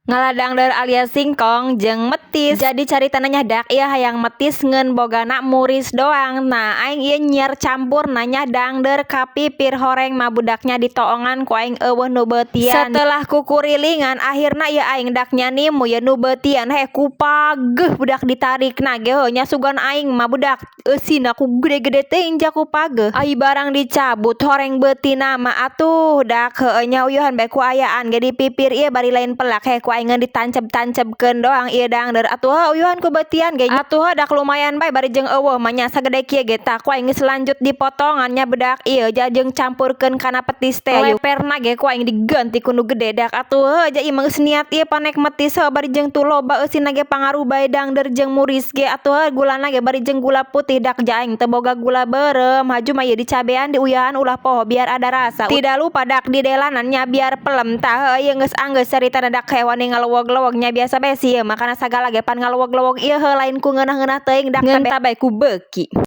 Ngala dangdeur alias singkong jeung metis. Jadi caritana nya dak, ieu hayang metis ngeun bogana muris doang. Nah, aing ieu nyiar campurna nya dangdeur ka pipir horeng mah budaknya ditoongan ku aing euweuh nu beutian. Setelah kukurilingan, akhirna ieu aing dak nyanimu ye nu beutian, heh, ku pageuh budak ditarikna ge heuh nya. Sugan aing mah budak eusina ku gede-gede teuing ja ku pageuh. Ai barang dicabut horeng beutina mah atuh dak, heueuh nya, uyuhan bae ku ayaan ge di pipir ieu bari lain pelak. Heh, ku aing ngeun ditancep-tancebkeun doang ieu dangdeur atuh, heuh, uyuhan ku beutian ge atuh, heuh, dak lumayan bae bari jeung euweuh mah nya sagede kieu ge. Tah, ku aing geus lanjut dipotongan nya bedak ieu ja jeung campurkeun kana petis teh. Leperna ge ku aing diganti ku nu gede dak atuh, heuh, ja ieu mah geus niat ieu panek metis, heuh, bari jeung tu loba eusina ge pangaruh bae dangdeur jeung muris ge atuh, heuh. Gulana ge bari jeung gula putih dak, ja aing teu boga gula beureum. Haju mah ieu dicabean, diuyahan ulah poho biar ada rasa. Tidak lupa dak didelanan nya biar pelem. Tah, heuh, ieu geus anggeus caritana dak, wani ngalewog-lewog nya, biasa bae sih ieu mah kana sagala ge pan ngalewog-lewog ieu, heuh, lain ku ngeunah-ngeunah teuing dak, ngeun bae ku beuki.